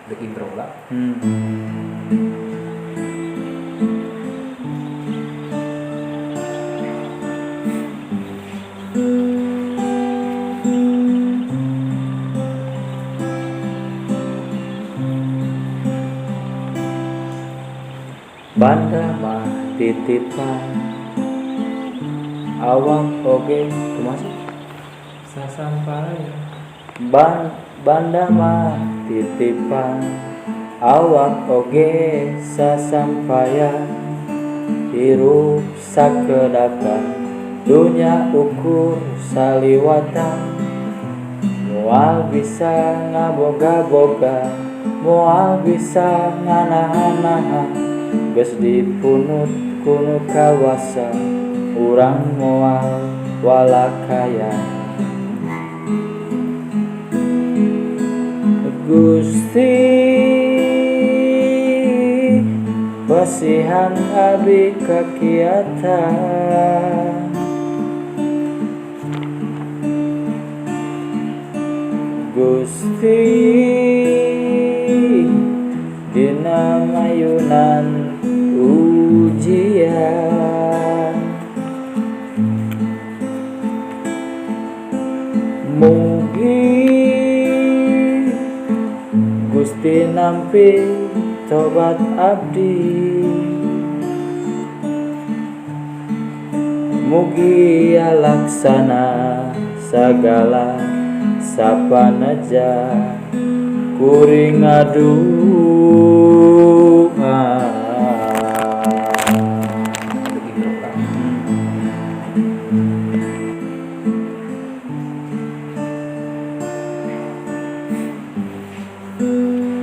Dek intro lah. Banda mah titipan awak oge kumaha sih? Sasampai. Banda mah titipan awak oge sasampayan hirup sakedapan dunya ukur saliwatan moal bisa ngaboga-boga moal bisa nganahan-nahan geus dipunut ku nu kawasa urang moal walakaya. Gusti pasihan abi kakiatan Gusti dina mayunan ujian mugi Gusti nampi tobat abdi mugi alaksana sagala sapanaja kuring ngadu.